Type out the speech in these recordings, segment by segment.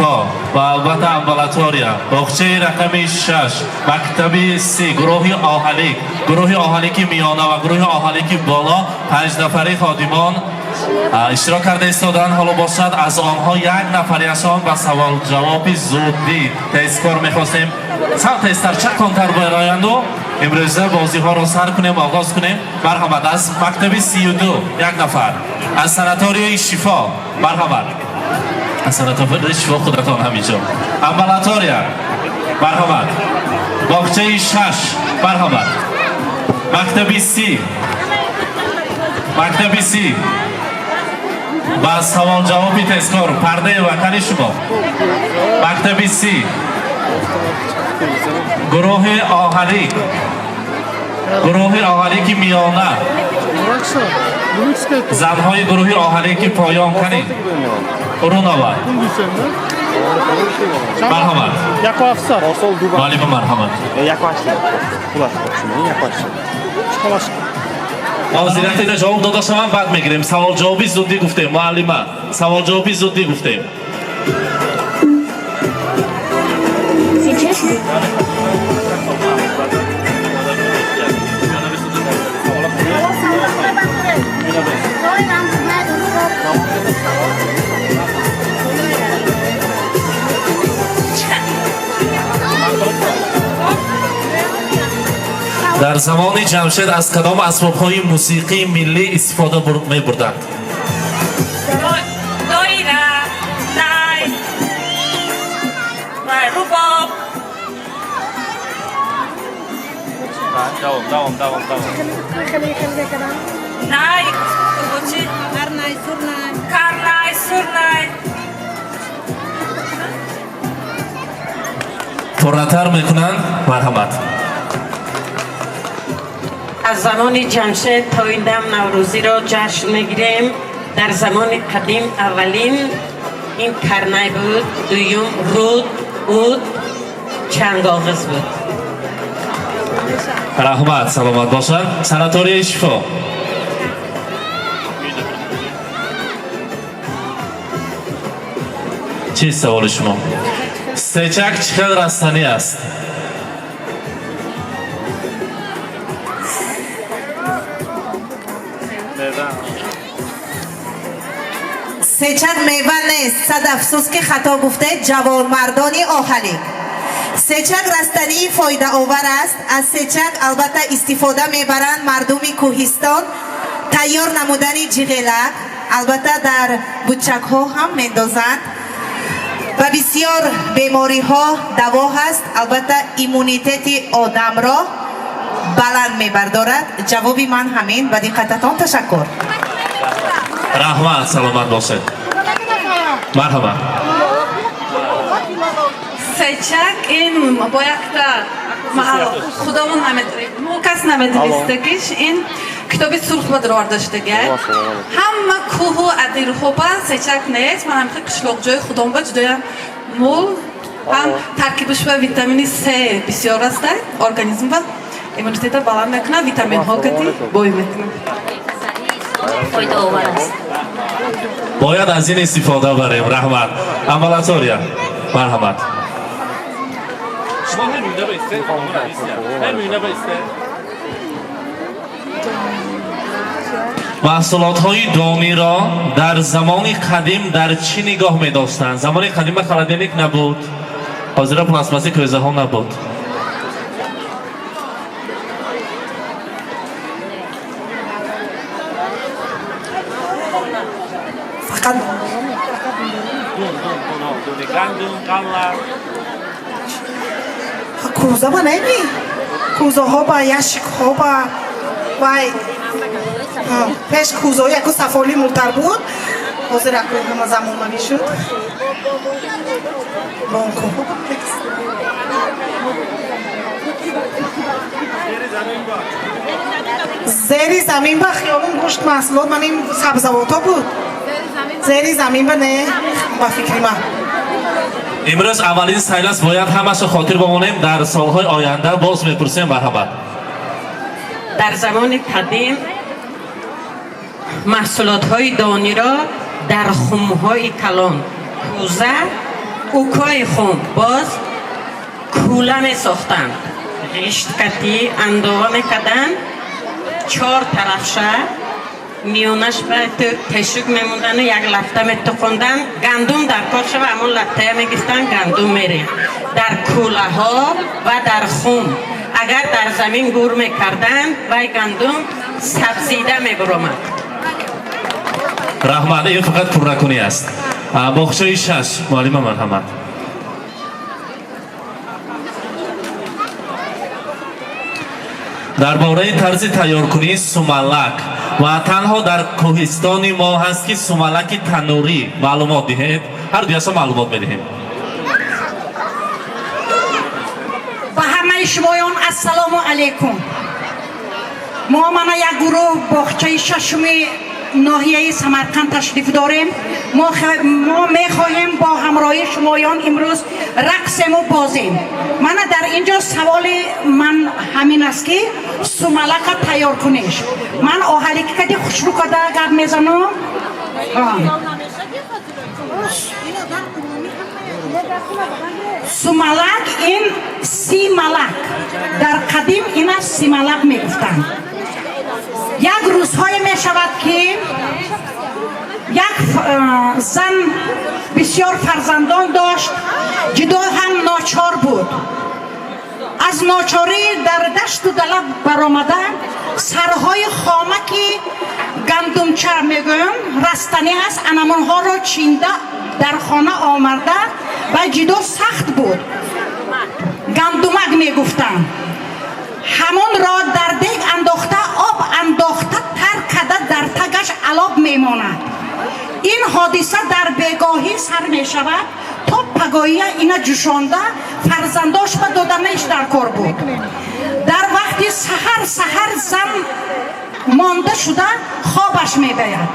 Шифо ва албатта амбулатория, боғчаи рақами 6, мактаби 3, гурӯҳи оҳалик, гурӯҳи оҳалики миёна ва гурӯҳи оҳалики боло 5 нафари ходимон иштирок карда истоданд. Ҳоло бошад, аз онҳо як нафариашон ба савол-ҷавоби зудӣ тезкор мехостем. Сал тезтар, чаконтар бароянду имрӯза бозиҳоро сар кунем, оғоз кунем. Марҳамат, аз мактаби 32 як нафар, аз санаторияи Шифо, марҳамат, аз санаторияи Шифо худатон ҳаминҷо, амбулатория, марҳамат, боғчаи 6, марҳамат, мактаби 30, мактаби 30 ба савол-ҷавоби тезкор. Пардаи вакали шумо, мактаби 30, гурӯҳи оҳалик, гурӯҳи оҳалики миёна, занҳои гурӯҳи оҳалики поён канид. Урунова, марҳамат. Муаллима, марҳамат. Ҳозиратида ҷавоб дода шавам, баъд мегирем. Савол-ҷавоби зудӣ гуфтем, муаллима, савол-ҷавоби зудӣ гуфтем. Сейчас. Дар замони Ҷамшед аз кадом асбобҳои мусиқии миллӣ истифода мебурданд? Доира, най ва рубоб. Давом, давом, давом, давом. Най чи? Карнай, сурнай. Карнай, сурнай. Пурратар мекунанд, марҳамат. Аз замони Ҷамшед то ин дам Наврӯзиро ҷашн мегирем. Дар замони қадим аввалин ин карнай буд, дуюм руд, уд, чангоғиз буд. Раҳмат, саломат бошанд. Санаторияи Шифо. Чист саволи шумо? Сечак чӣ хел растанӣ аст? Сечак мева нест. Сад афсӯс, ки хато гуфтед, ҷавонмардони оҳалик. Сечак растании фоидаовар аст. Аз сечак албатта истифода мебаранд мардуми кӯҳистон, тайёр намудани ҷиғелак, албатта дар бучакҳо ҳам мендозанд. Ба бисёр бемориҳо даво ҳаст, албатта иммунитети одамро баланд мебардорад. Ҷавоби ман ҳамин. Ба диққататон ташаккур. Раҳмат, саломат бошед. Марҳамат. Сечак ин бо якта маҳал худамон намедонем, мо кас намедонистагиш, ин китоби сурх ба дароварда шудага. Ҳама кӯҳу адирҳоба сечак нест. Ман ҳамихел қишлоқҷои худом ба ҷудоям мол ҳам таркибаш ба витамини С бисёр аста, организм ба иммунитета баланд мекунад, витаминҳо кати бой мекунад. Фоидаовар аст. Бояд аз ин истифода барем. Раҳмат. Амбулатория, марҳамат. Шумо ҳамина баисте, ҳамина баисте. Маҳсулотҳои дониро дар замони қадим дар чӣ нигоҳ медоштанд? Замони қадима холодильник набуд, ҳозира пластмасси кӯзаҳо набуд. Фақат Гандум, ғалла. Кӯза ба неми, кӯзаҳо ба ящикҳо ба вай. Пеш кӯзаҳо яку сафоли мултар буд, ҳозир яку ҳама замонавӣ шуд. Бонкҳо. Зери замин ба хиёлум гӯшт, маҳсулот, ман ин сабзавотҳо буд зери замин ба, не, ба фикри ман. Имрӯз аввалин сайл аст, бояд ҳамаашо хотир бимонем, дар солҳои оянда боз мепурсем. Марҳамат. Дар замони қадим маҳсулотҳои дониро дар хумҳои калон, кӯза. Укои хум боз кӯла месохтанд, ғишт кати андова мекарданд, чор тарафша миёнаш ба тешук мемондану як лафта метуқонданд. Гандум дар кор шава, ҳамон лафтая мегирифтанд, гандум мерехт дар кӯлаҳо ва дар хум. Агар дар замин гур мекарданд, вай гандум сабзида мебуромад. Раҳмат, ин фақат пурракунӣ аст. Боғчаи шаш, муаллима, марҳамат. Дар бораи тарзи тайёркунии сумалак ва танҳо дар кӯҳистони мо ҳаст ки сумалаки танурӣ, маълумот диҳед. Ҳар дуясо маълумот медиҳем. Ба ҳамаи шумоён ассалому алайкум. Мо мана як гурӯҳ боғчаи шашуми ноҳияи Самарқанд ташриф дорем. Мо мехоҳем бо ҳамроҳии шумоён имрӯз рақсему бозем. Мана дар ин ҷо саволи ман ҳамин аст, ки сумалака тайёр куниш. Ман оҳалики кади хушрӯ када гап мезанам. Сумалак ин сималак. Дар қадим ина сималак мегуфтанд. Як рӯзҳое мешавад, ки як зан бисёр фарзандон дошт, ҷудо ҳам ночор буд. Аз ночорӣ дар дашту дала баромада, сарҳои хомаки гандумча мегӯям, растанӣ аст, анамонҳоро чинда дар хона омарда ва ҷудо сахт буд, гандумак мегуфтанд. Ҳамонро дар дег андохта, об андохта, тар када дар тагаш алоб мемонад. Ин ҳодиса дар бегоҳӣ сар мешавад то пагоҳия. Ина ҷӯшонда фарзандош ба доданаш дар кор буд. Дар вақти саҳар саҳар зан монда шуда хобаш мебояд.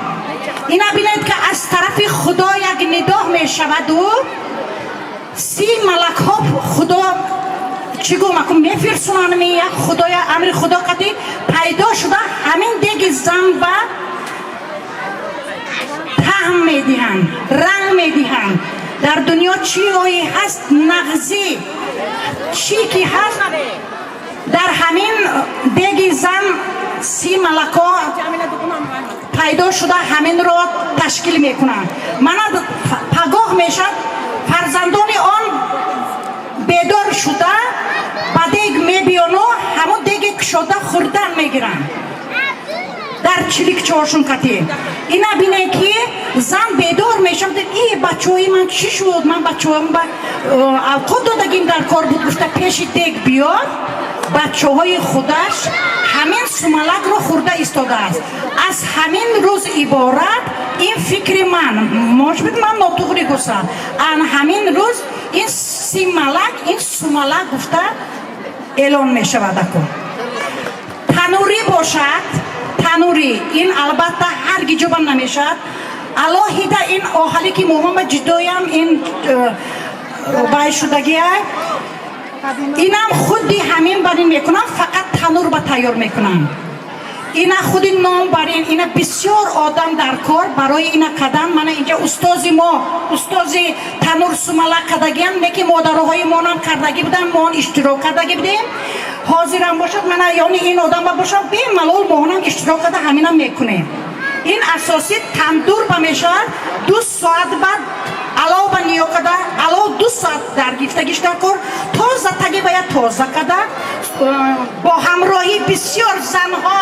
Ина бинед, ки аз тарафи Худо як нидоҳ мешаваду 30 малакҳо, Худо чӣ гум акун мефирсунанми, як Худоя амри Худо кади пайдо шуда, ҳамин деги зан ба таъм медиҳанд, ранг медиҳанд. Дар дунё чиҳое ҳаст, нағзӣ чӣ ки ҳаст, дар ҳамин деги зан 30 малакҳо пайдо шуда, ҳаминро ташкил мекунанд. Мана пагоҳ мешавад, фарзандони он бедор шуда ба дег мебиёну ҳамон деги кушода хӯрдан мегиранд дар чиликчаҳошон кати. Ина бине, ки зан бедор мешавад: и бачаҳои ман чӣ шуд, ман бачаҳоам ба авқот додагим дар кор буд, гуфта пеши дег биёд, бачаҳои худаш ҳамин сумалакро хӯрда истодааст. Аз ҳамин рӯз иборат ин фикри ман, может быть, ман нотуғри гусам, ан ҳамин рӯз ин сималак, ин сумалак гуфта эълон мешавад. Аку танурӣ бошад, танурӣ ин албатта ҳарги ҷобам намешавад. Алоҳида ин оҳале ки моҳома ҷудоям ин бай шудагия, инам худи ҳамин барин мекунам, фақат танур ба тайёр мекунам. Ина худи ном барин, ина бисёр одам дар кор барои ина кадан. Мана инҷа устози мо, устози танур сумалак кардагиам, неки модароҳои монам кардагӣ буданд, мо он иштирок кардагӣ будем. Ҳозирам бошад, мана ёни ин одама бошад, бемалол моҳонам иштирок карда ҳаминам мекунем. Ин асосӣ тандур ба мешавад, 2 соат баъд алов ба ниё када, алов 2 соат дар гифтагиш дар кор, тоза таги бояд тоза када, бо ҳамроҳии бисёр занҳо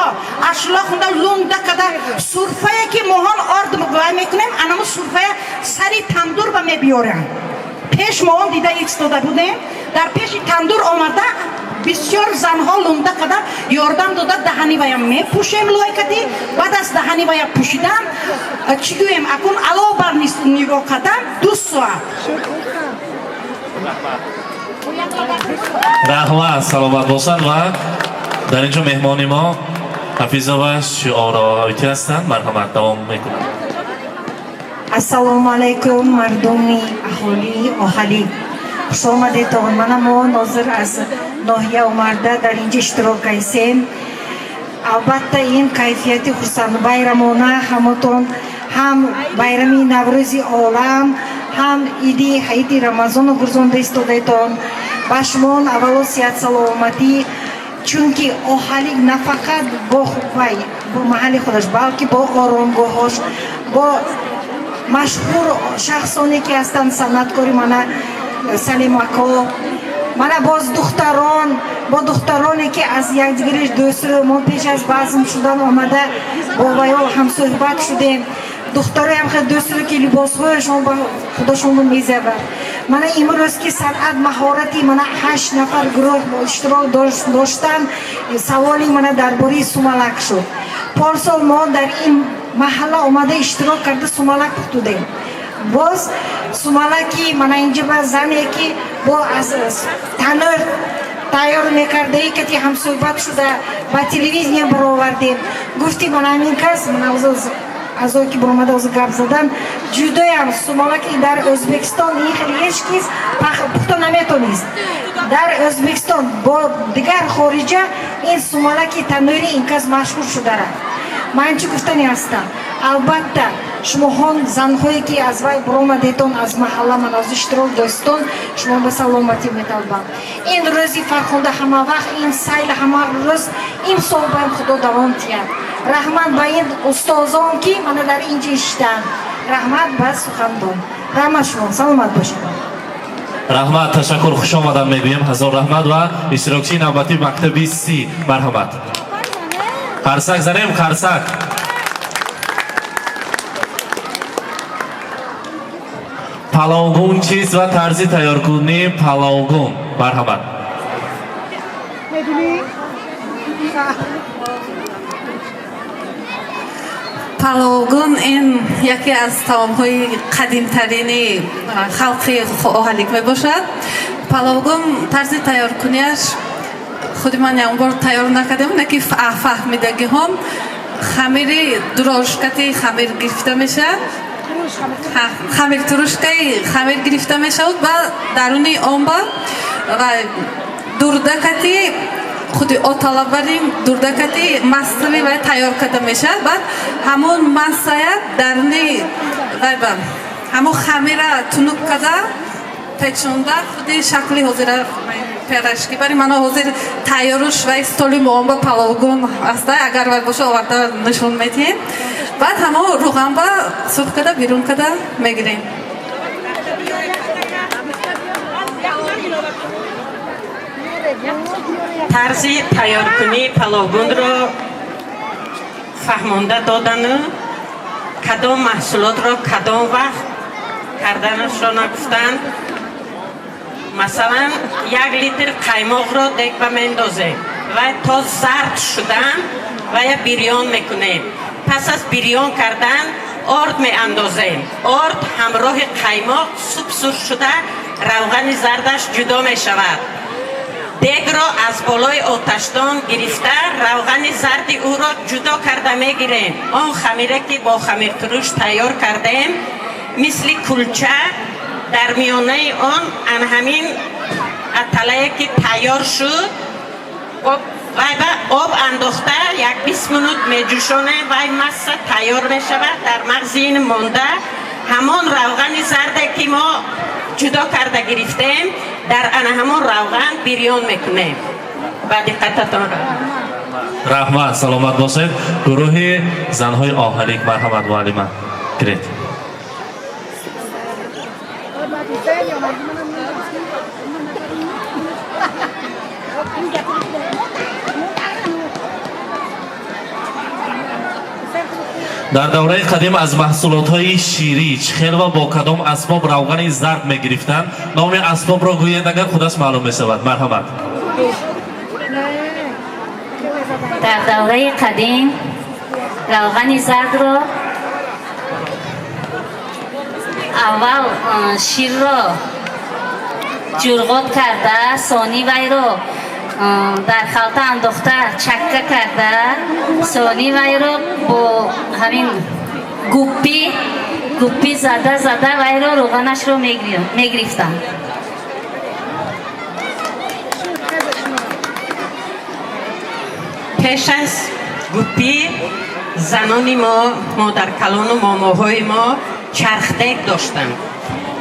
ашла хунда лунда када, сурфае ки моҳон орд вай мекунем, анамо сурфая сари тандур ба мебиёранд. Пеш моҳон дида истода будем, дар пеши тандур омада бисёр занҳо лунда када ёрдам дода, даҳани вая мепӯшем лойкади. Баъд аз даҳани вая пӯшидан, чӣ гӯем, акун алов бар нигоҳ кардан 2 соат. Раҳмат, саломат бошанд. Ва дар ин ҷо меҳмони мо Ҳафизова Шиороити ҳастанд. Марҳамат, давом мекунанд. Ассалому алайкум, мардуми аҳолии Оҳалӣ, хушомадетон. Мана мо нозир аз ноҳия омада дар инҷа иштирок кайсем. Албатта, ин кайфияти хурсанд байрамона ҳамотон, ҳам байрами Наврӯзи олам, Ҳам иди ҳаити Рамазонро гузаронда истодаетон. Ба шумо аввало сиҳат, саломатӣ, чунки Оҳалик на фақат бо вай, бо маҳалли худаш, балки бо оромгоҳош, бо машҳур шахсоне ки ҳастанд, санъаткори, мана Салим ако, мана боз духтарон, бо духтароне ки аз якдигариш дӯстро мо пеш аз базм шудан омада бо ваё ҳамсӯҳбат шудем. Духтароям хеле дӯстро ки либосҳояшон ба худашонро мезебад. Мана имрӯз ки санъат, маҳорати мана ҳашт нафар гурӯҳ иштирок доштан. Саволи мана дар бораи сумалак шуд. Порсол мо дар ин маҳалла омада иштирок карда, сумалак пухтудем. Боз сумалаки мана инҷа ба зане ки бо аз танӯр тайёр мекардаи кати ҳамсӯҳбат шуда, ба телевизия баровардем. Гуфти мана ҳамин кас, мана азое ки баромада ҳозир гап задан, ҷудоям сумалаки дар Ӯзбекистон ин хеле ҳеҷ кис пухта наметонист. Дар Ӯзбекистон, бо дигар хориҷа ин сумалаки танӯри ин кас машҳур шуда рафт. Ман чӣ гуфтани ҳастам? Албатта, шумоҳон, занҳое ки аз вай баромадетон, аз маҳалла, ман аз иштирок доштон, шумо ба саломатӣ металбам. Ин рӯзи фархунда ҳама вақт, ин сайл ҳама рӯз, имсол баем Худо давом диҳад. Раҳмат ба ин устозон, ки мана дар ин ҷо иштанд. Раҳмат ба сухандон. Раҳмат шумо, саломат бошед. Раҳмат, ташаккур, хуш омадан мегӯем, ҳазор раҳмат. Ва иштирокчии навбатӣ, мактаби си, марҳамат. Қарсак занем, қарсак. Паловгун чист ва тарзи тайёркунии паловгун, марҳамат. Паловгун ин яке аз таомҳои қадимтарини халқи Оҳалик мебошад. Паловгун тарзи тайёркунияш худи ман ягон бор тайёр накардем, леки фаҳмидагиҳом, хамири дурожкати хамир гирифта мешавад, хамир турушкаи хамир гирифта мешавад, ба даруни он ба ва дурдакати худи оталабари дурдакати массави вай тайёр карда мешавад. Баъд ҳамон массая даруни вай ба ҳамон хамира тунук карда, печонда, худи шакли ҳозира пирожки бари мана ҳозир тайёруш вай столи моон ба паловгун аста, агар вай боша, оварда нишон медиҳем. Баъд ҳамо рӯғанба сурх карда, берун карда мегирем. Тарзи тайёркунии паловгунро фаҳмонда додану кадом маҳсулотро кадом вақт карданашро нагуфтанд. Масалан, 1 литр қаймоқро дегба мендозем ва то зард шудан вая бирён мекунем. Пас аз бирён кардан орд меандозем. Орд ҳамроҳи қаймоқ субсур шуда, равғани зардаш ҷудо мешавад. Дегро аз болои оташдон гирифта, равғани зарди ӯро ҷудо карда мегирем. Он хамире ки бо хамиртуруш тайёр кардем, мисли кулча дар миёнаи он ан ҳамин аталае ки тайёр шуд, вай ба об андохта, як 20 минут меҷӯшонем, вай масса тайёр мешавад. Дар мағзи ин монда ҳамон равғани зарде ки мо ҷудо карда гирифтем, дар ана ҳамон равған бирён мекунем. Ба диққататон. Раҳмат, саломат бошед. Гурӯҳи занҳои Оҳалик, марҳамат, муаллима, гиред. Дар давраи қадим аз маҳсулотҳои ширӣ чӣ хел ва бо кадом асбоб равғани зард мегирифтанд? Номи асбобро гӯед, агар худаш маълум мешавад. Марҳамат. Дар давраи қадим равғани зардро аввал ширро ҷурғот карда, сони вайро дар халта андохта, чакка карда, сони вайро бо ҳамин гуппӣ гуппӣ зада зада вайро равғанашро мегирифтанд. Пеш аз гуппӣ занони мо, модаркалону момоҳои мо чархдег доштанд.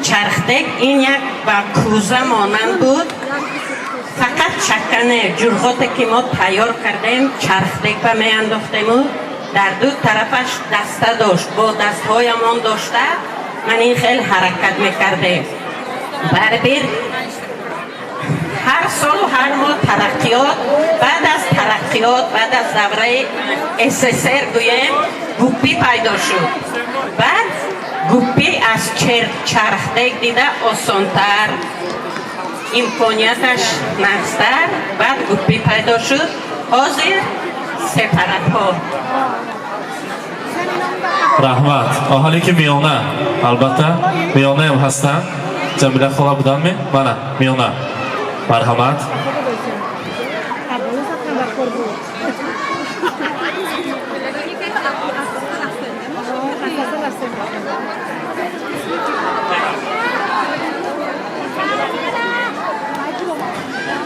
Чархдег ин як ба кӯза монанд буд, фақат чаккане ҷурғоте ки мо тайёр кардем, чархдег ба меандохтему дар ду тарафаш даста дошт, бо дастҳоямон дошта ман ин хел ҳаракат мекардем. Барбир ҳар солу ҳар моҳ тараққиёт, баъд аз тараққиёт, баъд аз давраи СССР гӯем, гуппӣ пайдо шуд. Баъд гуппӣ аз чархдег дида осонтар, имконияташ нағзтар, баъд гуппӣ пайдо шуд. Ҳозир сепаратҳо. Раҳмат. Оҳале ки миёна, албатта миёнаам ҳастанд. Ҷамила хола буданме? Мана, миёна, марҳамат.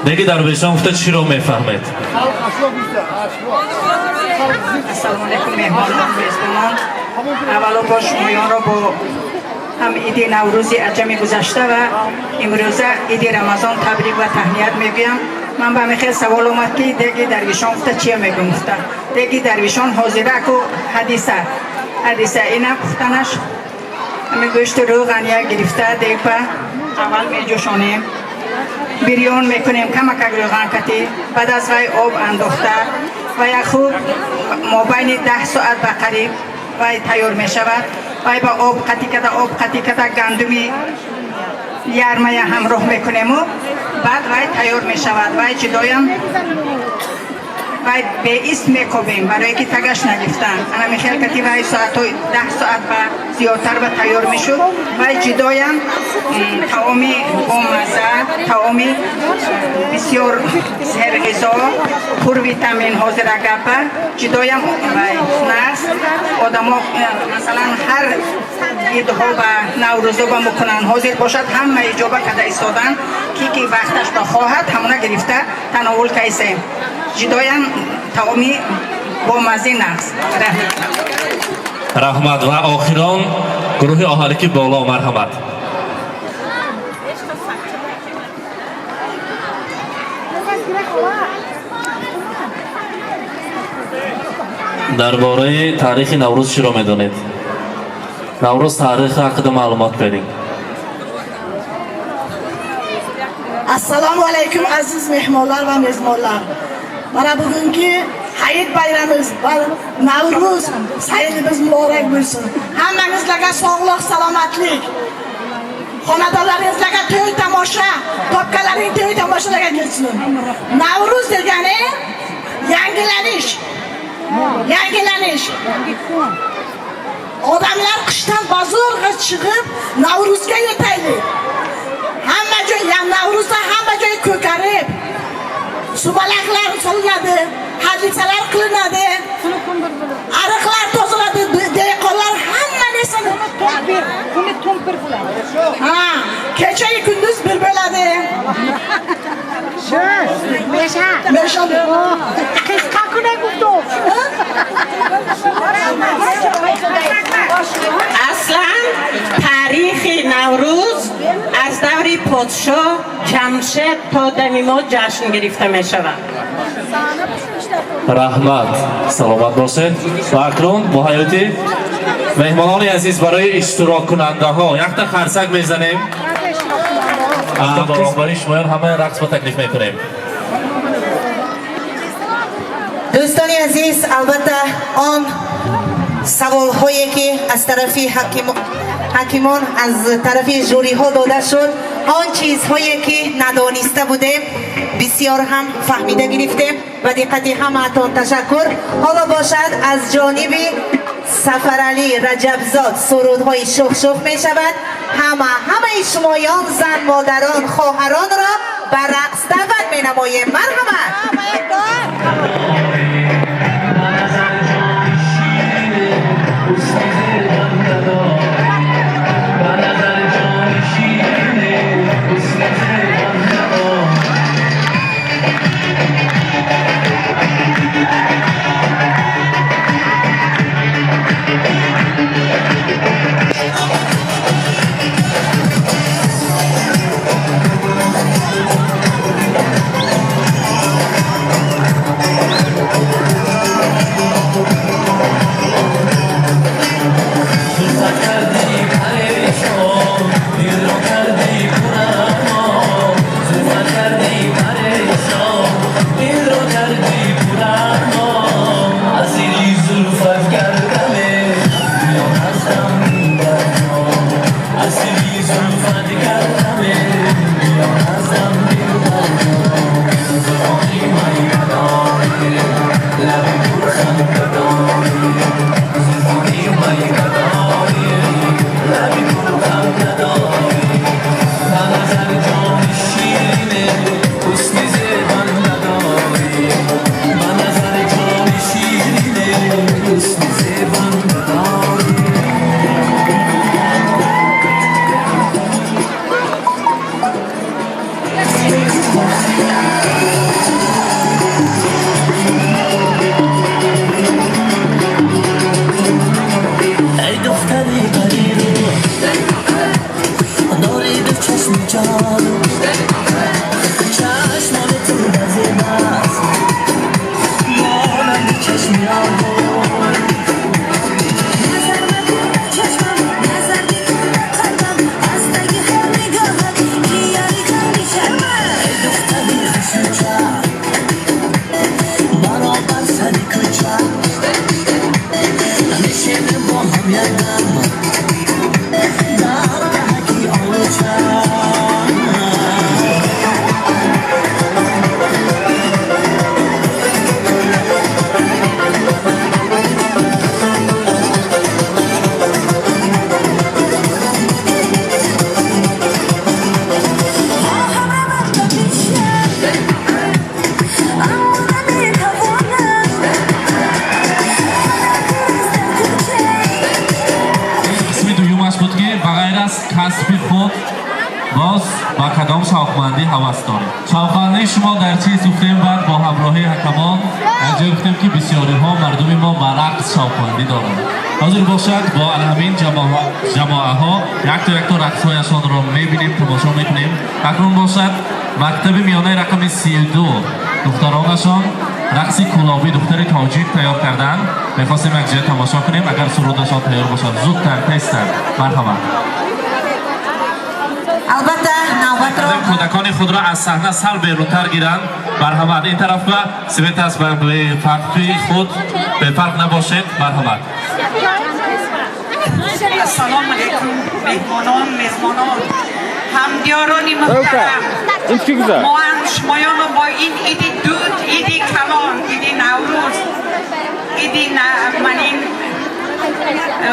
Деги дарвешон гуфта чиро мефаҳмед? Ассалому алайкум, меҳмонон, мезбонон. Аввало бо шумоёнро бо ҳам иди Наврӯзи аҷами гузашта ва имрӯза иди Рамазон табрик ва таҳният мегӯям. Ман ба ҳамин хел савол омад, ки деги дарвишон гуфта чия мегӯм гуфта. Деги дарвишон ҳозираку ҳадиса ина пухтанаш ҳамин гӯшти рӯған як гирифта, дегба аввал меҷӯшонем, бирён мекунем камакак рӯған кати, баъд аз вай об андохта ва як хуб мобайни 10 соат ба қариб вай тайёр мешавад. Вай ба об қатӣ када, об қатӣ када, гандуми ярмая ҳамроҳ мекунему баъд вай тайёр мешавад. Вай ҷудоям вай беист мекобем, барое ки тагаш нагифтан. Ана михел кати вай соатҳои 10 соат ба зиёдтар ба тайёр мешуд. Вай ҷудоям таоми бомазза, таоми бисёр серғизо, пурвитамин. Ҳозира гапа ҷудоям вай нағз одамо, масалан, ҳар идҳо ба Наврӯзо ба мекунанд. Ҳозир бошад, ҳама иҷоба када истодан, ки вақташ ба хоҳад, ҳамона гирифта тановул кайсем. Ҷудоям таоми бомаззӣ, нағз. Раҳмат. Ва охирон гурӯҳи оҳалики боло, марҳамат. Дар бораи таърихи Наврӯз чиро медонед? Наврӯз таърихи ҳақида маълумот берин. Assalomu alaykum, aziz mehmonlar va mezbonlar. Mana bugungi hayit bayramimiz va Navro'z saylimiz muborak bo'lsin. Hammangizlarga sog'lik, salomatlik, xonadonlaringizlarga to'y tomosha, topganlaring to'y tomoshalarga kelsin. Navro'z degani yangilanish. Yangilanish. Odamlar qishdan bazo'rg'a chiqib Navro'zga yetaylik. Hamma joy, Navruzda hamma joy ko'karib, sumalaklar solinadi, hadisalar qilinadi, ariqlar tozaladi, dehqonlar hamma narsani. Kuni to'mpir bo'ladi. Ha, kechayu kunduz bir bo'ladi. Mesha. Mesha. Qisqa kuni guftum. Аслан таърихи Наврӯз аз даври подшоҳ Ҷамшед то дами мо ҷашн гирифта мешавад. Раҳмат, саломат бошед. Ва акнун бо ҳаёти меҳмонони азиз барои иштироккунандаҳо якта қарсак мезанем. Бо роҳбарии шумоён ҳамаи рақс ба таклиф мекунем. Дӯстони азиз, албатта, он саволҳое ки аз тарафи ҳакимон, аз тарафи жюриҳо дода шуд, он чизҳое ки надониста будем, бисёр ҳам фаҳмида гирифтем. Ба диққати ҳамаатон ташаккур. Ҳоло бошад, аз ҷониби Сафаралӣ Раҷабзод сурудҳои шӯх-шӯх мешавад. Ҳама, ҳамаи шумоён, зан, модарон, хоҳаронро ба рақс даъват менамоем. Марҳамат. Қисми дуюмаш буд, ки ба ғайр аз касби худ боз ба кадом шавқмандӣ ҳавас доред? Шавқмандии шумо дар чиз гуфтем, баъд бо ҳамроҳии ҳакамон якҷоя гуфтем, ки бисёриҳо мардуми мо ба рақс шавқмандӣ доранд. Ҳозир бошад, бо ҳамин ҷамоаҳо якто якто рақсҳояшонро мебинем, тамошо мекунем. Акнун бошад, мактаби миёнаи рақами 32, духтаронашон рақси кулобӣ, духтари тоҷик тайёр карданд. Мехостем якҷоя тамошо кунем. Агар сурудашон тайёр бошад, зудтар, тезтар, марҳамат. Албатта, навбатро Кӯдакони худро аз саҳна сал берунтар гиранд, марҳамат. Ин тараф ба свет аст, ба бефарқи худ бефарқ набошед, марҳамат. Ассалому алайкум, меҳмонон, мезбонон, ҳамдиёрони муҳтарам. Мо ҳам шумоёнро бо ин иди дуд, иди калон, иди Наврӯз, иди манин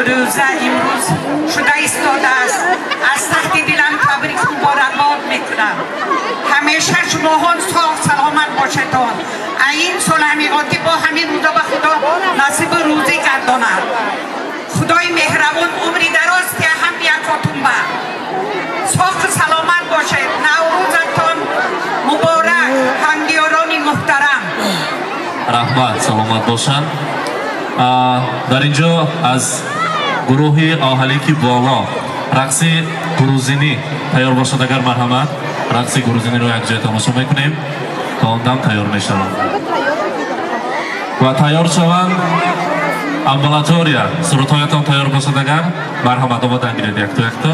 рӯза имрӯз шуда истодааст, аз таҳти дилам табрик, муборакбод мекунам. Ҳамеша шумоҳон соғ саломат бошедон. Ин сол ҳамиқотӣ бо ҳамин рӯза ба Худо насибу рӯзӣ гардонад. Худои меҳрабон умри дароз ки ҳам якотун ба соғу саломат бошед. Наврӯзатон муборак, ҳамдиёрони муҳтарам. Раҳмат, саломат бошанд. Дар ин ҷо аз гурӯҳи оҳалики боло рақси грузинӣ тайёр бошад агар, марҳамат, рақси грузиниро якҷоя тамошо мекунем. То он дам тайёр мешаванд ва тайёр шаванд амбулатория. Сурудҳоятон тайёр бошад агар, марҳамат, омадан гиред якто якто.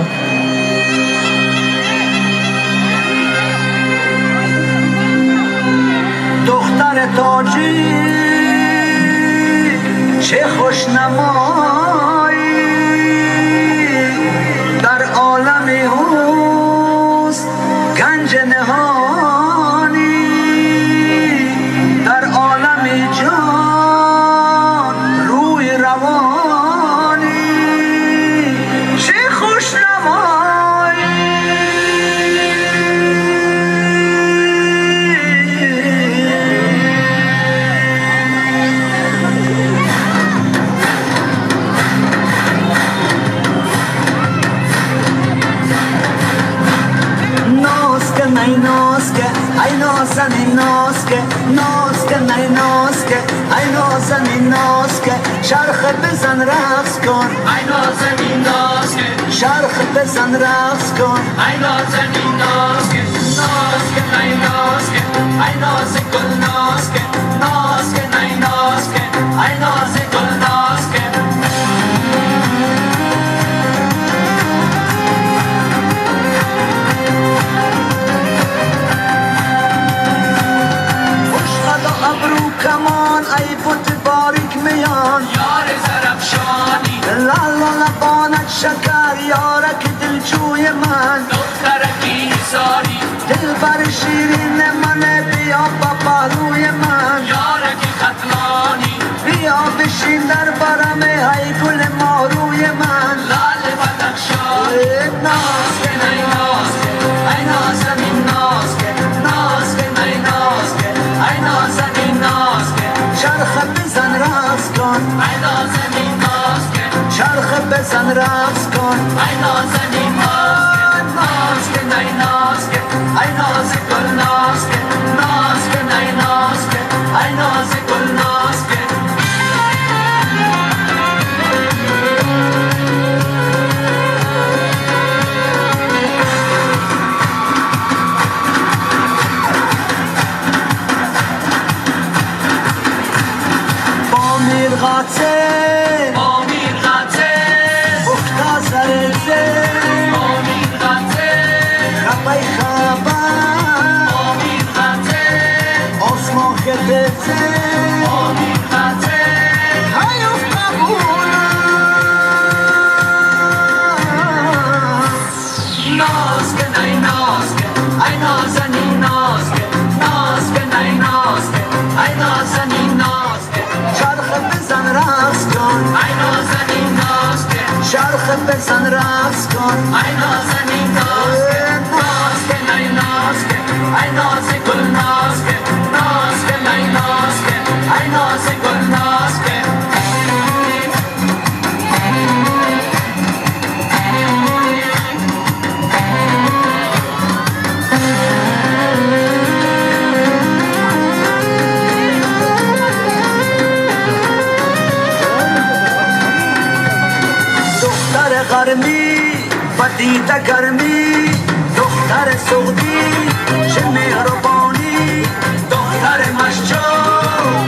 Духтар тоҷик, чӣ хуш намоӣ, дар олами ҳусн ганҷ ниҳонӣ, дар олами ҷон рӯи равонӣ, чӣ хуш намоӣ. Носка най носка, ай нозанин носка, носка най носка, ай нозанин носка, чарх бизан, рақс кун, ай нозанин носка, чарх бизан, рақс кун, ай нозанин носка, носка най носка, ай ноз гул носка, носка най носка, ай ноз гул носка. Хуш қадо, абрӯ камон, ай бут борик миён, ёр зарafшонӣ, лало лабонат шакар, ёрак дилҷӯи ман, духтараки ҳисорӣ, дилбар ширин ман, биё ба паҳлӯи ман, ёраки хатлонӣ, биё бишин дар барам, ай гули моҳрӯи ман, лол бадахшонӣ. Носка най носка, ай нозанин носка, носка най носка, ай нозанин носка, чарх бизан, рақс кун, ай нозанин носка, чарх бизан, рақс кун, ай нозанин носка, носка най носка, ай ноз гул носка, носка най носка, ай ноз гул носка. Бо мирғоте, бо мирғоте, ухта сарзе, бо мирғоте, хабай хабар, бо мирғоте, осмон хетезе, бо мирғоте. چرخ بزن رقص کن ای نازنین ناز کن ناز کن ای ناز کن ای ناز گل ناز کن ناز کن ای ناز کن ای ناز گل ناز کن. دختر غرمی و دیده گرمی دختر سعودی چه مهربانی دختر مشجو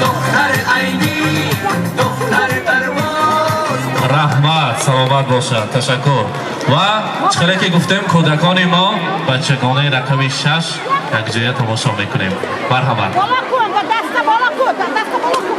دختر عینی دختر درواز. Раҳмат, саломат бошад, ташаккур. Ва чӣ ки гуфтем, кӯдакони мо бачагонаи рақами 6 якҷоя тамошо мекунем. Марҳамат. Бола кун, ба даста бола кун, даста бола кун.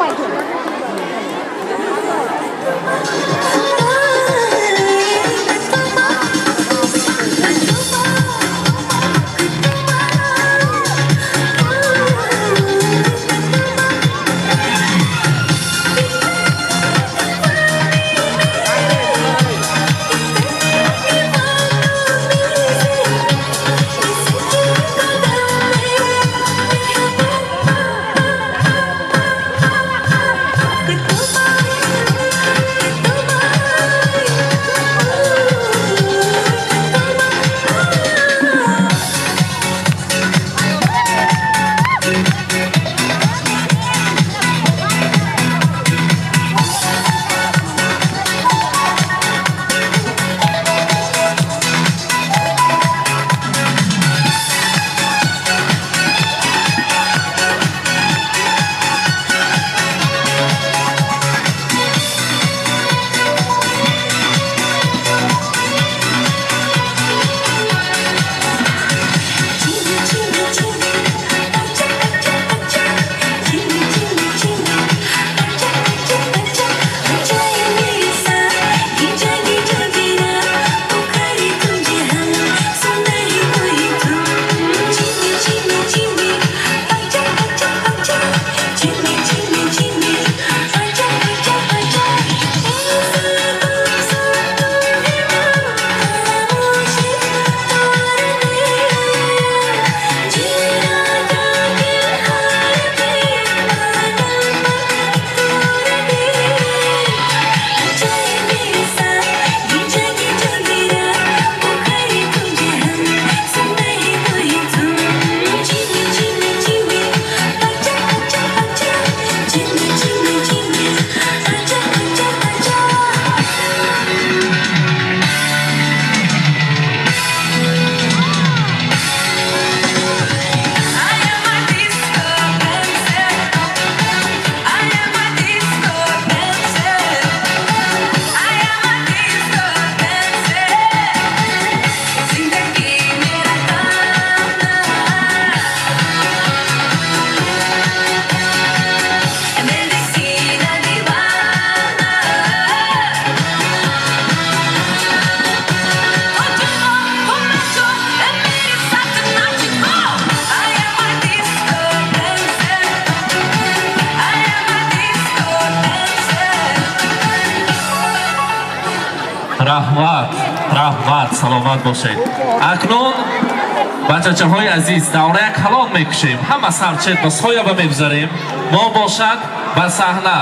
Раҳмат, раҳмат, саломат бошед. Акнун, бачачаҳои азиз, даврая калон мекушем, ҳама сарчет ба сояба мегузарем. Мо бошад ба саҳна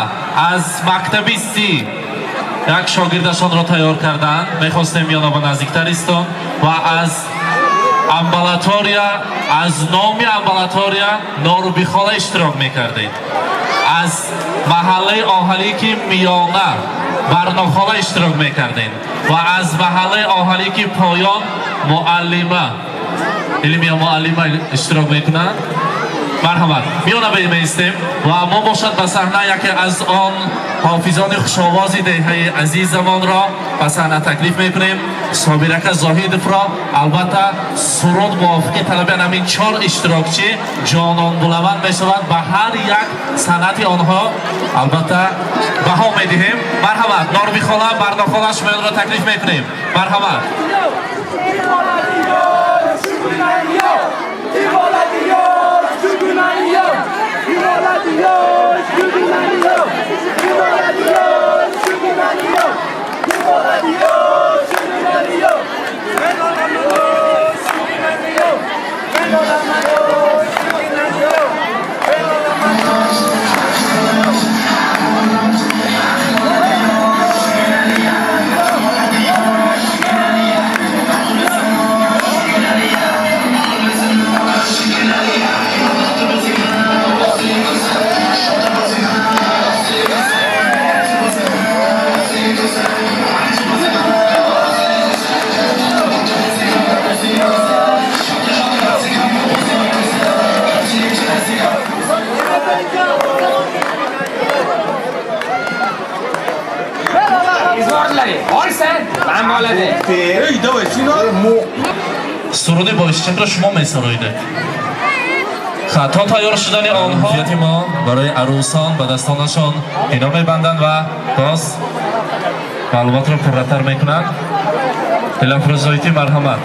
аз мактаби 30 як шогирдашонро тайёр карданд, мехостем миёна ба наздиктар истон, ва аз амбулатория, аз номи амбулатория Норубихола иштирок мекардед, аз маҳаллаи оҳалӣ ки миёна Барнохола иштирок мекардем ва аз маҳаллаи оҳалӣ ки поён муаллима илмия муаллима иштирок мекунанд. Марҳамат, миёна меистем ва мо бошад ба саҳна яке аз он ҳофизони хушовози деҳаи азизамонро ба саҳна таклиф мекунем, Собирака Зоҳидовро. Албатта, суруд мувофиқи талаби ҳамин чор иштирокчӣ «Ҷонон булаванд» мешавад. Ба ҳар як санъати онҳо албатта баҳо медиҳем. Марҳамат, Норбихола, Барнохола, шумоёнро таклиф мекунем. Марҳамат. Суруди боишчакро шумо месароидед. То тайёр шудани онҳо ҳияти мо барои арӯсон ба дастонашон ҳино мебанданд ва боз маълумотро пурратар мекунанд. Дилафрӯзоитӣ, марҳамат.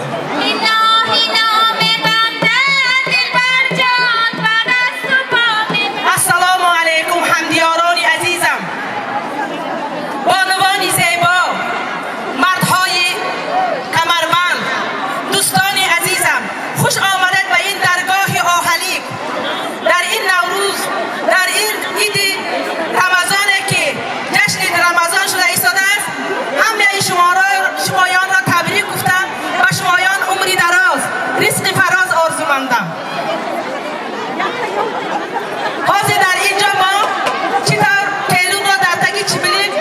Ассалому алайкум, ҳамдиёрони азизам, бонувони зебо, мардҳои камарбанд, дӯстони азизам, хуш омадед ба ин даргоҳи Оҳалик. Дар ин Наврӯз, дар ин иди Рамазоне, ки ҷашни Рамазон шуда истодааст, ҳамаи шумоёнро табрик гуфтам, ба шумоён умри дароз, ризқи фароз орзумандам. Ҳозир дар ин ҷо мо чӣ тавр келунро дар таги чиблик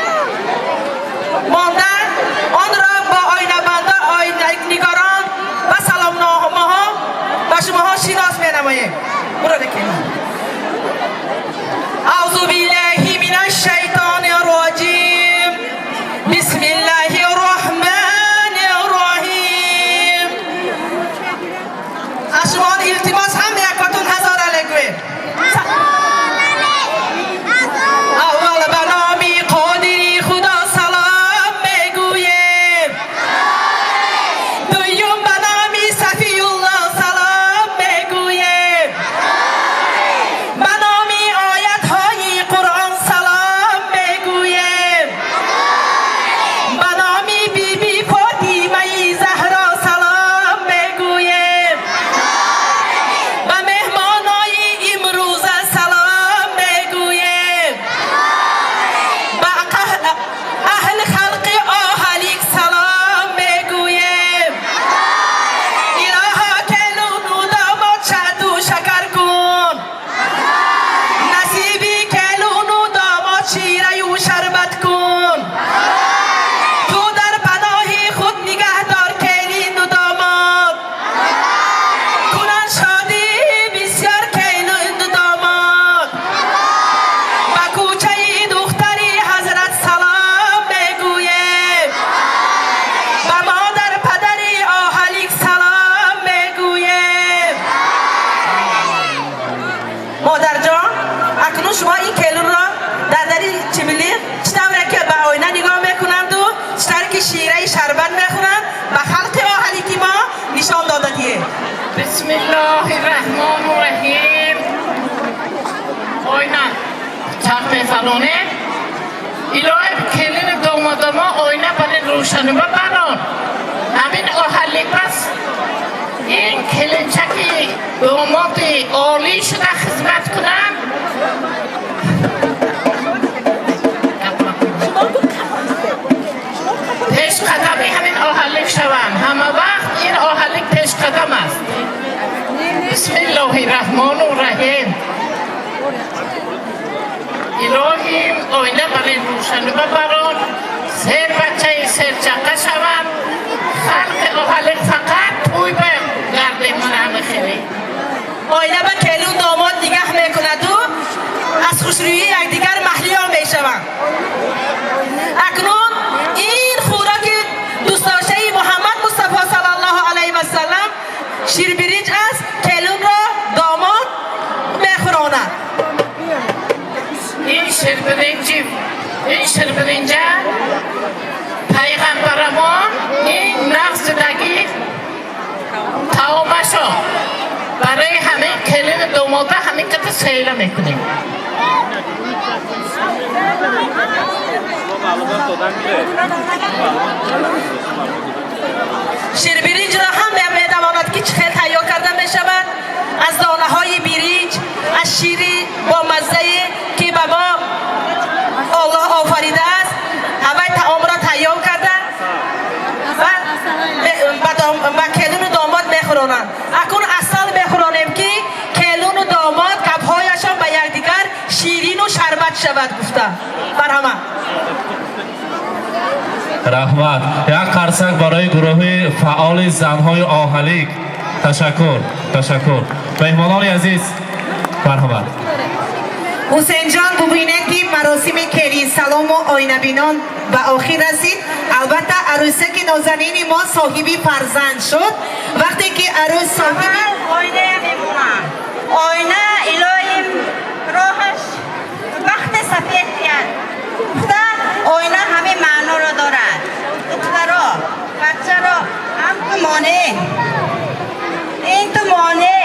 монда, онро бо оинабандо, оинанигорон ва саломномаҳо ба шумоҳо шинос менамоем. Бурода келин. Аузу биллаҳи минаш шайтони роҷим. Бисмиллаҳи роҳмани роҳим. Аз шумо илтимос, ҳам якотун ҳазор алек гӯед. Аввал ба номи Қодири Худо салом мегӯем. Дуюм ба номи Сафиулло салом мегӯем. Ба номи оятҳои Қуръон салом мегӯем. Ба номи Биби Фотимаи Заҳро салом мегӯем. Ба меҳмонои имрӯза салом мегӯем. Ба аҳли халқи Оҳалик салом мегӯем. Илоҳо, келуну домод шаҳду шакар кун. Насиби келуну домод шираю шарбат кун. Ту дар паноҳи худ нигаҳдор келину домод. Кунанд шодӣ бисёр келину домод. Ба кӯчаи духтари ҳазрат салом мегӯем. Ба модар падари Оҳалик салом мегӯем. Модарҷон, акнун шумо ин келунро дар дари чиблиқ чӣ тавре ки ба оина нигоҳ мекунанду чӣ тавре ки шираи шарбат мехӯранд, ба халқи Оҳалики мо нишон дода диҳед. Бисмиллоҳи раҳмону раҳим. Ойна чақ мефалонем. Илоҳи, келини домодамо ойна бари рӯшаниба барон. Ҳамин Оҳалик бас ин келинчаки домоди олӣ шуда хизмат кунам. Пешқадами ҳамин Оҳалик шавам. Ҳама вақт ин Оҳалик пешқадам аст. Бисмиллоҳи раҳмону раҳим. Илоҳим, оина бари рӯшаниба барон. Сер бачаи серчақа шаванд. Халқи Оҳалик фақат тӯй ба гардем ман ҳама хеле. Оина ба келун домод нигаҳ мекунаду аз хушрӯии якдигар маҳлиё мешаванд. Акнун ин хӯроки дӯстдоштаи Муҳаммад Мустафо саллаллоҳу алайҳи васаллам ширбиринҷ аст. Келунро домод мехӯронад. Ин ширбиринҷи, ин ширбиринҷа пайғамбарамон ин нағзидагӣ таомашо барои ҳамин келини домода ҳамин қадр сейла мекунем. Ширбиринҷро ҳам метавонад ки чӣ хел тайёр карда мешавад. Аз донаҳои биринҷ, аз шири бомаззае ки ба мо Аллоҳ офаридааст, ҳавай таомро тайёр карда ва ба келуну домод мехӯронанд. Акнун асал мехӯронем, ки келуну домод гапҳояшон ба якдигар ширину шарбат шавад гуфта. Марҳамат. Раҳмат. Як қарсак барои гурӯҳи фаъоли занҳои Оҳалик. Ташаккур, ташаккур. Меҳмонони азиз, марҳамат. Ҳусейнҷон, бубинед, ки маросими келин салому оинабинон ба охир расид. Албатта, арӯсаки нозанини мо соҳиби фарзанд шуд. Вақте ки арӯс соҳиби Оина мемонам, оина, илоҳим роҳаш вақте сафед диҳад гуфта, оина ҳамин маъноро дорад. Духтаро, бачаро ҳам ту моне, ин ту моне,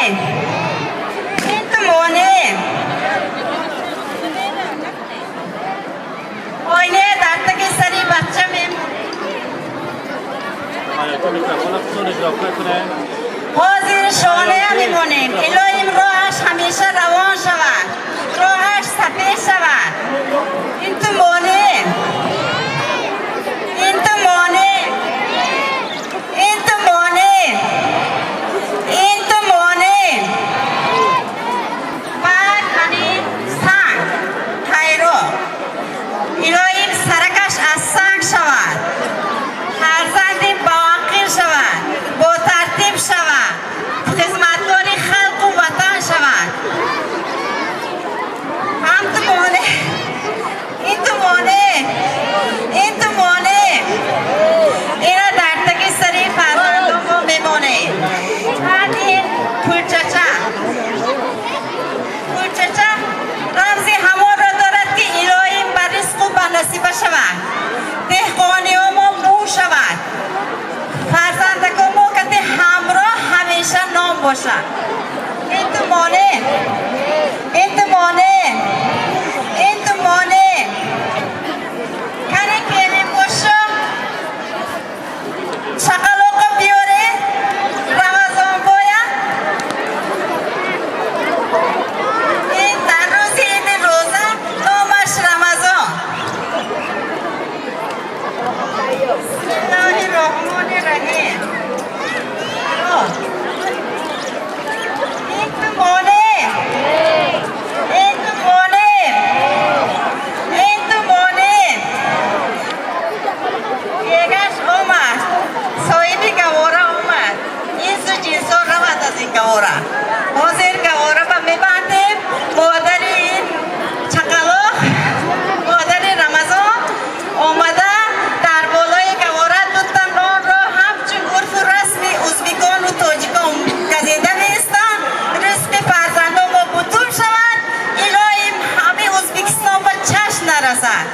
ин ту моне. Оина дар таги сари бача мемонад. Ҳозир шонеа мемонем. Илоҳим роҳаш ҳамеша равон шавад, роҳаш сафед шавад. Ин ту моне, ин ту моне, ин ту моне, ин ту моне. Баъд ҳамин санг хайро, илоҳим саракаш аз санг шавад, фарзанди боақил шавад, ботартиб шавад, хизматгори халқу ватан шавад. Ҳам ту моне, ин ту моне, ин ту моне. Ина дар таги сари фарзандомо мемонем. Баъд ин пулчача, пулчача рамзи ҳамонро дорад, ки илоҳим ба ризқу ба насиба шавад, деҳқониҳомо мӯ шавад, фарзандакомо кати ҳамроҳ ҳамеша ном бошад. Ин ту моне, ин ту моне, ин ту моне. Кани келин бошо, чақалоқо биёре Рамазон боя. Ин дар рӯзи иди рӯза номаш Рамазон. Бисмиллоҳи роҳмони раҳим. Ин ту моне, ин ту моне, ин ту моне. Егаш омад, соҳиби гавора омад. Инсу ҷинсо равад аз ин гавора. Ҳозир гавора ба мебандем. Модари ин чақалоқ, модари Рамазон омада, дар болои гавора дута нонро ҳамчун урфу расми узбекону тоҷикон газида меистанд. Ризқи фарзандомо бутун шавад, илоҳим ҳамаи Узбекистон ба чашм нарасад.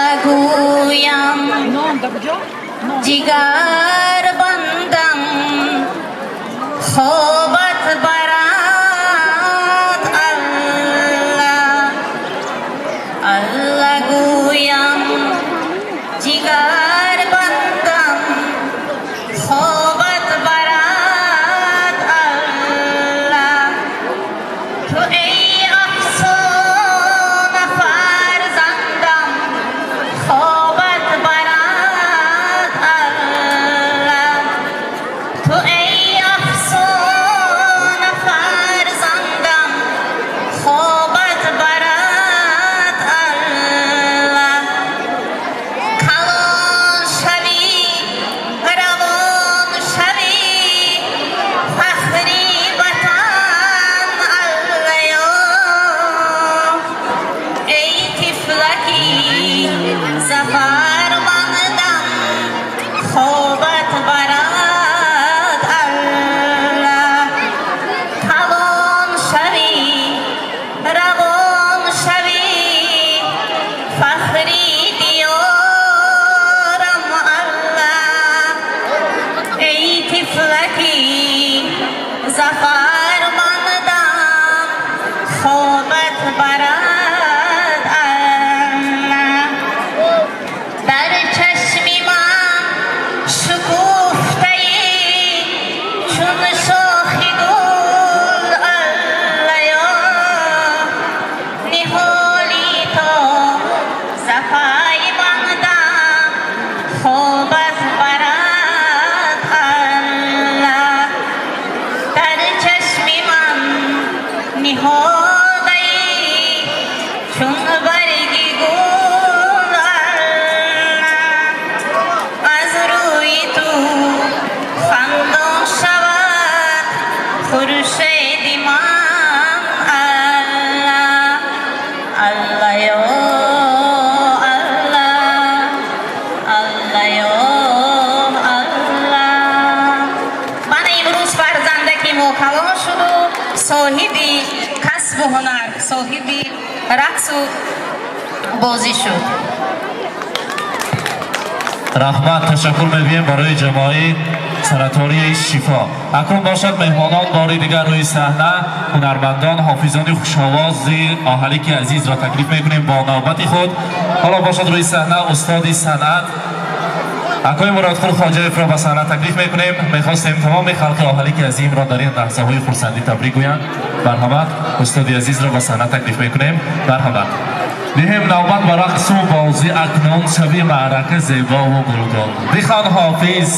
Аллагӯям, ҷигар бандам, хобат барад Алла. Аллагӯям, ҷигар бандам, хобат барад Алла. Ту эй афсона фарзандам, хобат барад Алла. Ту эй афсона фарзандам, хобат барад Алла. Калон Чашми ман шукуфтаи чун шохи гул, Аллаё, ниҳоли то запайвандам хобат барад, Алла. Дар чашми ман ниҳодаи чун барги гул, Алла, аз рӯи ту хандон шавад хуршеди ман, Алла, Аллаё, Алла, Аллаё, Алла. Мана имрӯз фарзандаки мо калон шуду соҳиби касбу ҳунар, соҳиби рақсу бозӣ шуд. Раҳмат, ташаккур мегӯем барои ҷамоаи санаторияи Шифо. Акнун бошад, меҳмонон, бори дигар рӯи саҳна ҳунармандон, ҳофизони хушовози Оҳалики азизро таклиф мекунем бо навбати худ. Ҳоло бошад, рӯи саҳна устоди санъат акои Муродқул Хоҷаевро ба саҳна таклиф мекунем. Мехостем тамоми халқи Оҳалики азимро дар ин лаҳзаҳои хурсандӣ табрик гӯянд. Марҳамат, устоди азизро ба саҳна таклиф мекунем. Марҳамат. Диҳем навбат ба рақсу бозӣ акнун, шаби маърака зебову гулгун. Бихон, ҳофиз,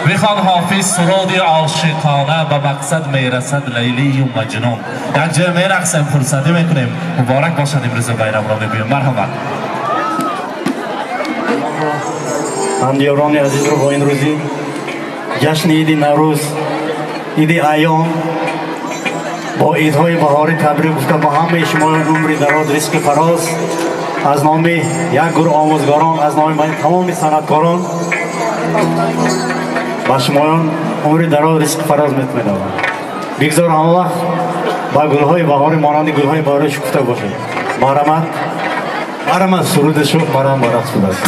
бихон, ҳофиз, суруди ошиқона, ба мақсад мерасад Лайлию Маҷнун. Якҷоя мерақсем, хурсандӣ мекунем. Муборак бошад имрӯза байрамро мегӯем. Марҳамат. Ҳамдиёрони азизро бо ин рӯзи ҷашни иди Наврӯз, иди айём, бо идҳои баҳорӣ табрик гуфта, ба ҳамаи шумоён умри дароз, ризқи фароз аз номи як гурӯҳ омӯзгорон, аз номи тамоми санъаткорон ба шумоён умри дароз, ризқи фароз метмедавам. Бигзор ҳама вақт ба гулҳои баҳорӣ монанди гулҳои баҳорӣ шукуфта бошед. Марҳамат, марҳамат, суруди шух барам ба рақс будааст.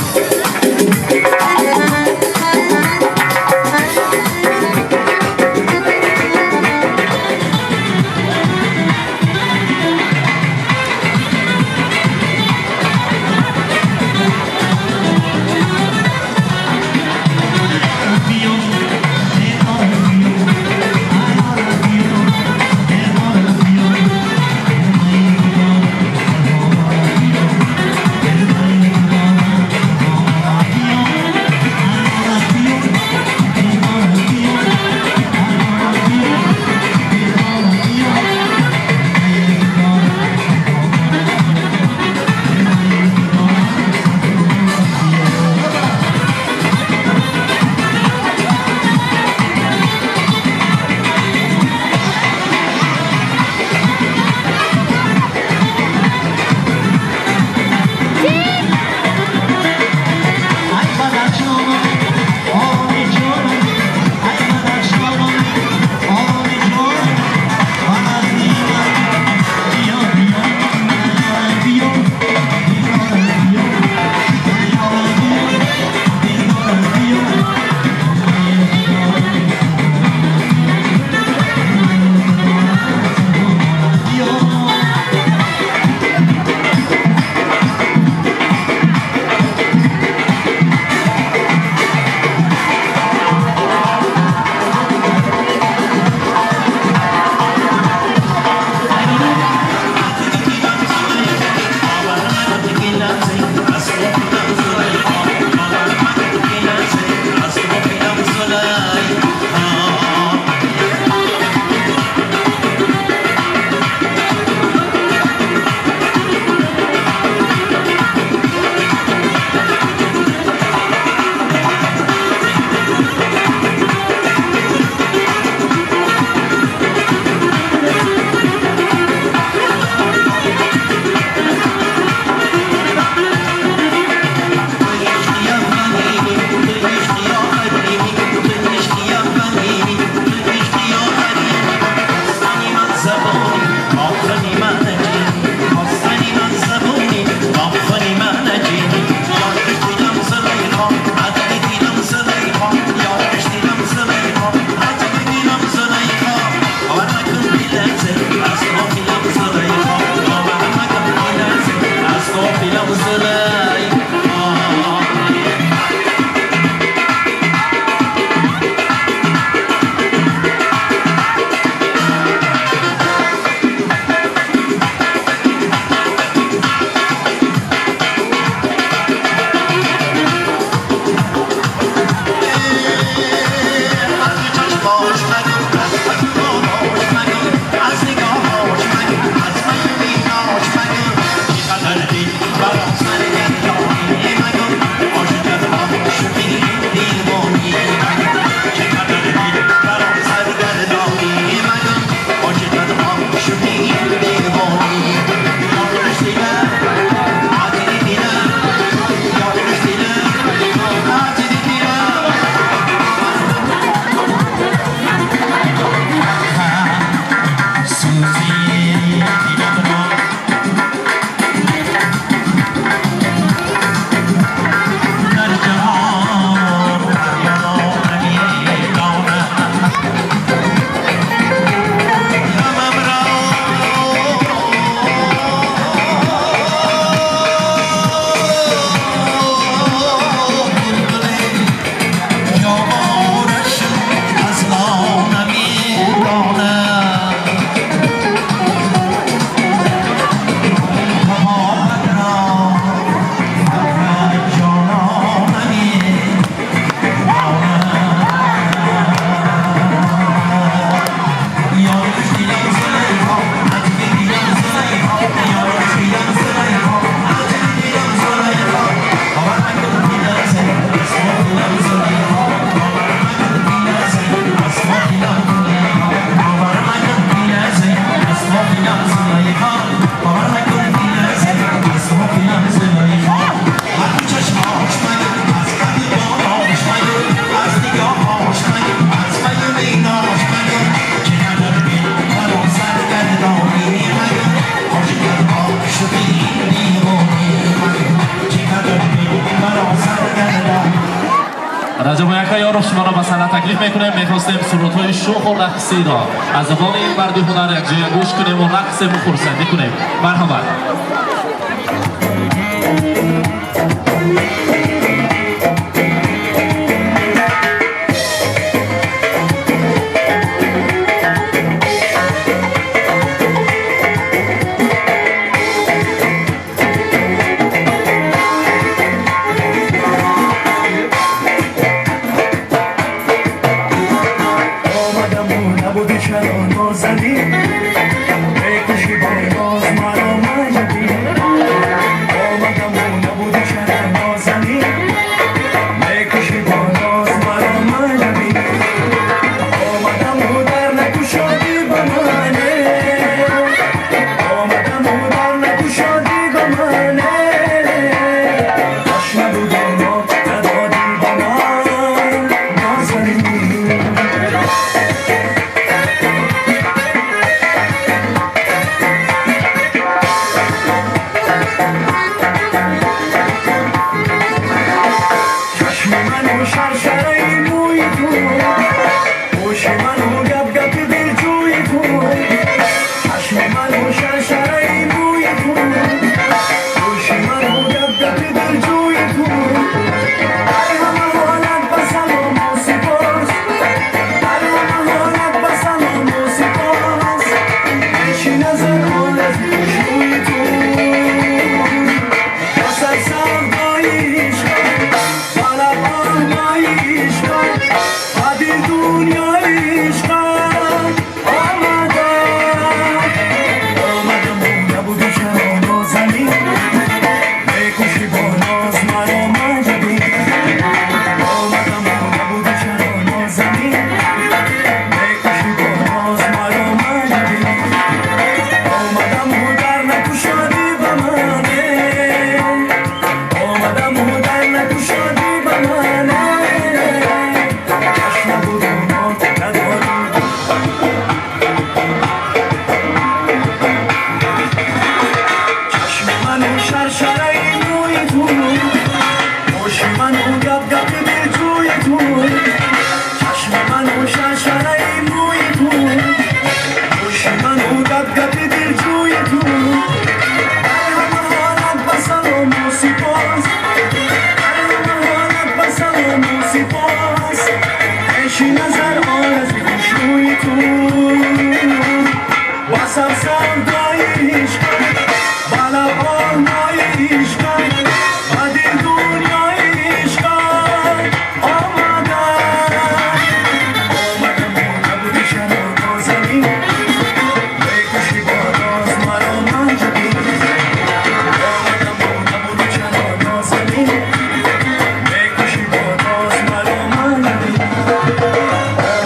Раҷаб яка ёров, шуморо ба саҳна таклиф мекунем. Мехостем сурудҳои шӯху рақсиро аз забони ин марди ҳунар якҷоя гӯш кунему рақсему хурсандӣ кунем. Марҳамат.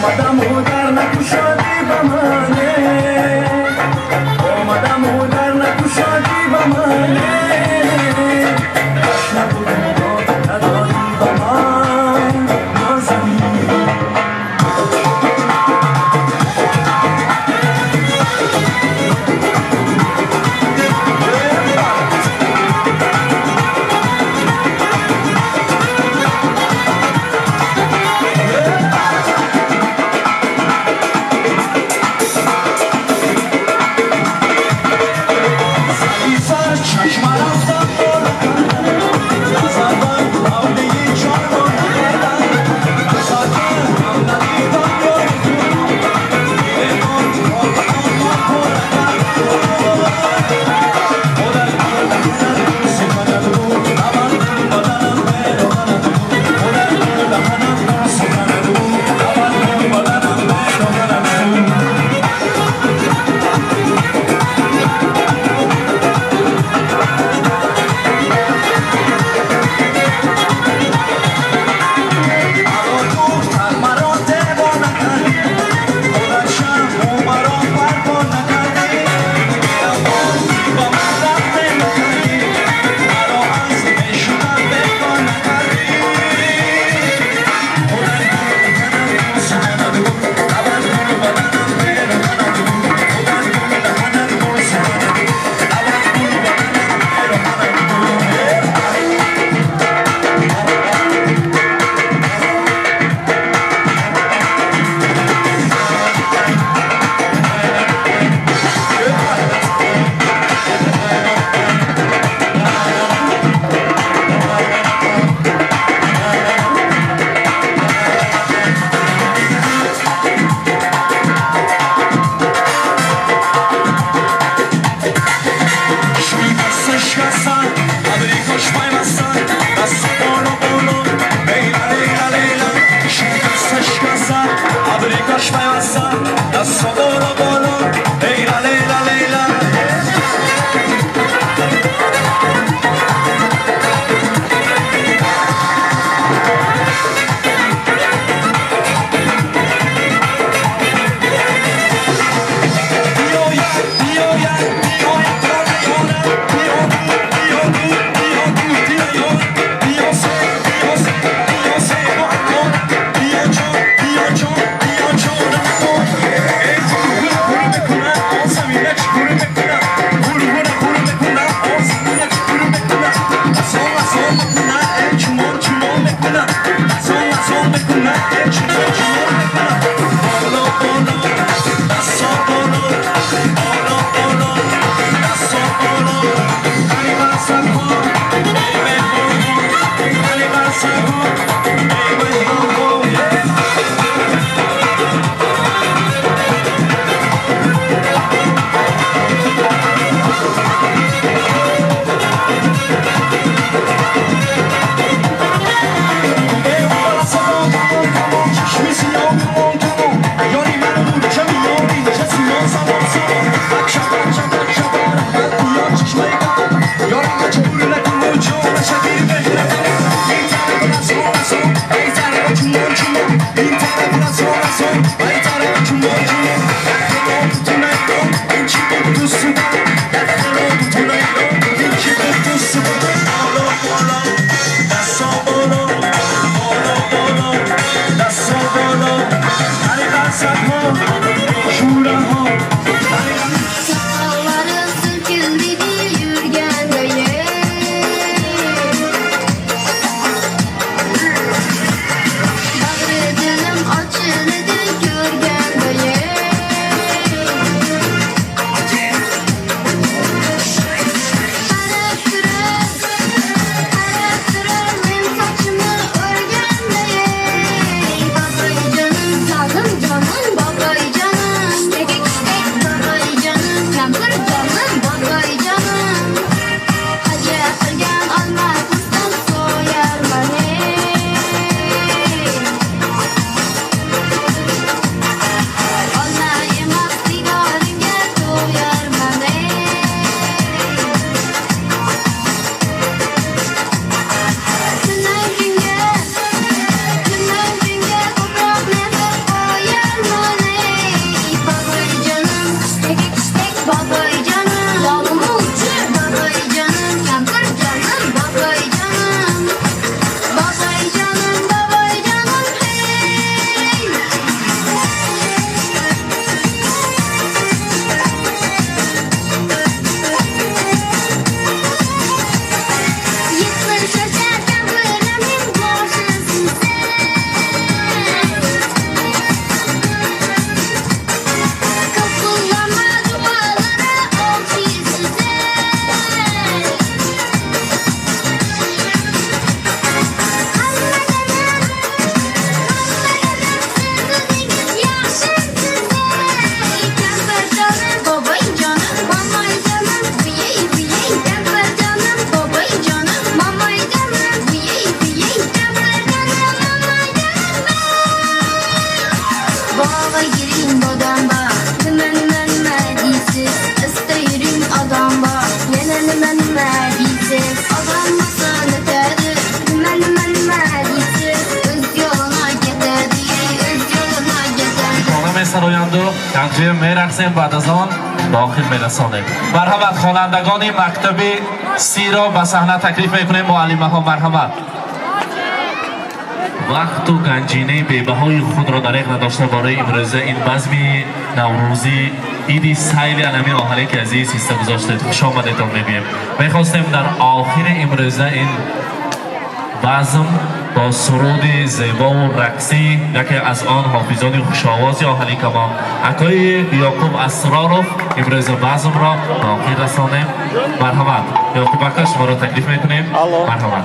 آمدم و در نکشادی. Мерақсем, баъд аз он ба охир мерасонем. Марҳамат, хонандагони мактаби сиро ба саҳна таклиф мекунем. Муаллимаҳо, марҳамат. Вақту ганҷинаи бебаҳои худро дареғ надошта, барои имрӯза ин базми наврӯзӣ, иди сайли алами оҳале ки азиз ҳисса гузоштед, хушомадетон мегӯем. Мехостем дар охири имрӯза ин базм бо суруди зебову рақсӣ яке аз он ҳофизони хушовози оҳаликамон, акои Ёқуб Асроров, имрӯза базмро ба охир расонем. Марҳамат, Ёқуб ака, шуморо таклиф мекунем. Марҳамат.